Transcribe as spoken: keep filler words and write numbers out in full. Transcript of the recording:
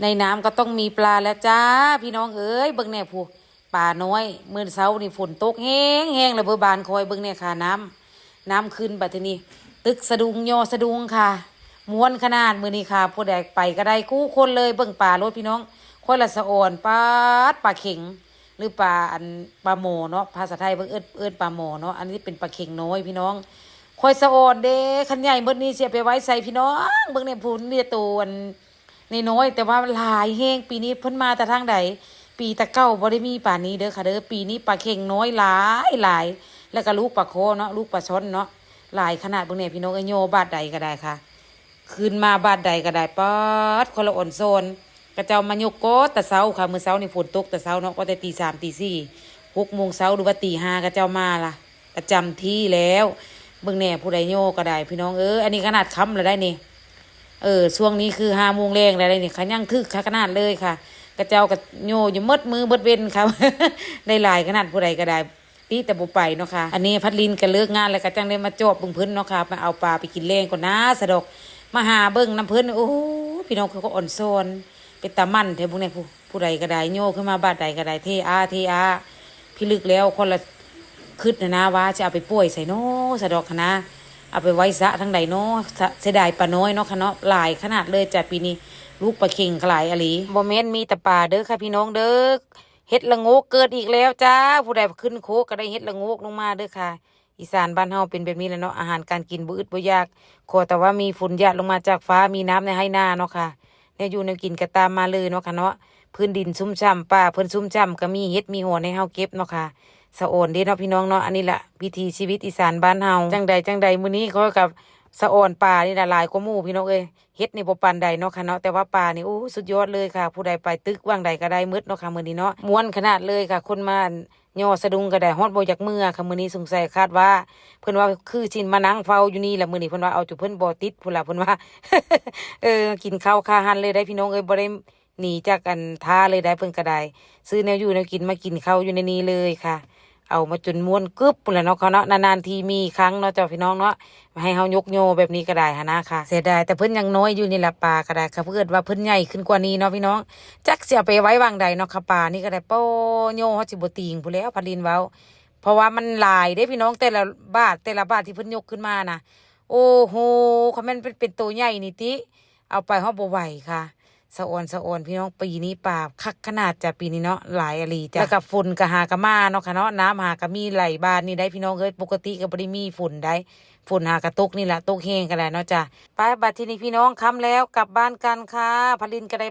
ในน้ำก็ต้องมีปลาแล้วจ้า พี่น้องเอ้ย เบิ่งแน่ผู้ ปลาน้อย มื้อเช้านี่ฝนตกแฮงๆ แล้วเบิ่งบ้านคอย เบิ่งแน่ค่ะ น้ำ น้ำขึ้นบัดทีนี้ ตึกสะดุ้ง ย่อสะดุ้งค่ะ ม่วนขนาดมื้อนี้ค่ะ ผู้ใดไปก็ได้คู่คนเลย เบิ่งปลาโลดพี่น้อง คอยละสะออน ป๊าด ปลาเข็ง หรือปลาอัน ปลาหมอเนาะ ภาษาไทยเพิ่นเอิ้น เอิ้นปลาหมอเนาะ อันนี้เป็นปลาเข็งน้อยพี่น้อง คอยสะออนเด้ คันใหญ่เบิดนี้สิเอาไปไว้ใสพี่น้อง เบิ่งแน่ผู้ นี่โตอัน น้อยๆ แต่ว่าหลายแฮง ปีนี้เพิ่นมาแต่ทางใด ปีแต่เก่าบ่ได้มีปานนี้เด้อค่ะเด้อ ปีนี้ปลาเข็งน้อยหลายหลาย แล้วก็ลูกปลาคอเนาะ ลูกปลาช่อนเนาะ หลายขนาด เบิ่งแน่พี่น้องเอ้ย ย่อบาดใดก็ได้ค่ะ ขึ้นมาบาดใดก็ได้ ป๊าด คนละอ่อนซอน เขาเจ้ามายกก็แต่เช้าค่ะ มื้อเช้านี่ฝนตกแต่เช้าเนาะ ก็แต่ตีสามตีสี่ หกโมงเช้าหรือว่าตีห้าเขาเจ้ามาละ ประจำที่แล้ว เบิ่งแน่ผู้ใดย่อก็ได้พี่น้องเอ้ย อันนี้ขนาดค่ำแล้วได้นี่ เออ ช่วงนี้คือห้าโมงแลงแล้วได้นี่ คันยังถืกขนาดเลยค่ะ เขาเจ้าก็ย่ออยู่หมดมื้อหมดเว็นค่ะ ได้หลายขนาดผู้ใดก็ได้ ติแต่บ่ไปเนาะค่ะ อันนี้พัดลินก็เลิกงานแล้วก็จั่งได้มาจอบเบิ่งเพิ่นเนาะค่ะ มาเอาปลาไปกินแลงก่อนนะ สะดอก มาหาเบิ่งนำเพิ่น โอ้ พี่น้องเขาก็อ่อนซอน เป็นตาหมั่นแท้ เบิ่งแน่ผู้ ผู้ใดก็ได้ ย่อขึ้นมาบาดใดก็ได้ เทอา เทอา พิลึกแล้ว คนละ คิดหั้นนะว่าสิเอาไปป่วยใสเนาะ สะดอกหั้นนะ เอาไปไว้สระทางใดเนาะ สะ เสียดายปลาน้อยเนาะค่ะเนาะ หลายขนาดเลยจ้ะปีนี้ ลูกปลาเข็งก็หลายอะหลี บ่แม่นมีแต่ปลาเด้อค่ะพี่น้องเด้อ เห็ดละโงกเกิดอีกแล้วจ้า ผู้ใดขึ้นโคกก็ได้เห็ดละโงกลงมาเด้อค่ะ อีสานบ้านเฮาเป็นแบบนี้แหละเนาะ อาหารการกินบ่อึดบ่อยาก ขอแต่ว่ามีฝนหยาดลงมาจากฟ้า มีน้ำในไร่นาเนาะค่ะ แนวอยู่แนวกินก็ตามมาเลยเนาะค่ะเนาะ พื้นดินชุ่มฉ่ำ ป่าเพิ่นชุ่มฉ่ำ ก็มีเห็ดมีหอนให้เฮาเก็บเนาะค่ะ สะออนเด้เนาะพี่น้องเนาะ อันนี้ล่ะวิถีชีวิตอีสานบ้านเฮา จั่งใดจั่งใด มื้อนี้ข้อยกับสะออนปลานี่ล่ะหลายกว่าหมู่พี่น้องเอ้ย เห็ดนี่บ่ปานใดเนาะค่ะเนาะ แต่ว่าปลานี่ โอ้ สุดยอดเลยค่ะ ผู้ใดไปตึกหว่างใดก็ได้หมดเนาะค่ะ มื้อนี้เนาะ ม่วนขนาดเลยค่ะ คนมา ย่อสะดุ้งก็ได้ ฮอดบ่อยากเมือค่ะ มื้อนี้สงสัยคาดว่า เพิ่นว่าคือสิมานั่งเฝ้าอยู่นี่ล่ะ มื้อนี้เพิ่นว่าเอาจุเพิ่นบ่ติดพู้นล่ะ เพิ่นว่า เออ กินข้าวคาหั้นเลยได้พี่น้องเอ้ย บ่ได้หนีจากอันท่าเลยได้ เพิ่นก็ได้ ซื้อแนวอยู่แนวกินมากินข้าวอยู่ในนี้เลยค่ะ เอามาจนม่วนกึ๊บพู้นล่ะเนาะค่ะเนาะ นานๆทีมีครั้งเนาะเจ้าพี่น้องเนาะ ให้เฮายกย่อแบบนี้ก็ได้หั้นนะค่ะ เสียดายแต่เพิ่นยังน้อยอยู่นี่ล่ะ ปลาก็ได้ค่ะ ถ้าเกิดว่าเพิ่นใหญ่ขึ้นกว่านี้เนาะพี่น้อง จักสิเอาไปไว้หว่างใดเนาะค่ะ ปลานี่ก็ได้ ป้อ ย่อเฮาสิบ่ติงพู้นแหล้ว พัดลินเว้า เพราะว่ามันหลายเด้พี่น้อง แต่ละบาท แต่ละบาทที่เพิ่นยกขึ้นมานะ โอ้โห คันแม่นเป็น เป็นโตใหญ่นี่ติ เอาไปฮอดบ่ไหวค่ะ สะออน สะออนพี่น้อง ปีนี้ปลาคักขนาดจ้ะ ปีนี้เนาะ หลายอะหลีจ้ะ แล้วก็ฝนก็หากะมาเนาะค่ะเนาะ น้ำหากะมีไหลบาดนี่ได้พี่น้องเอ้ย ปกติก็บ่ได้มีฝนได้ ฝนหากะตกนี่ล่ะ ตกแฮงก็ได้เนาะจ้ะ ไป บัดทีนี้พี่น้อง ค่ำแล้ว กลับบ้านกันค่ะ พัดลินก็ได้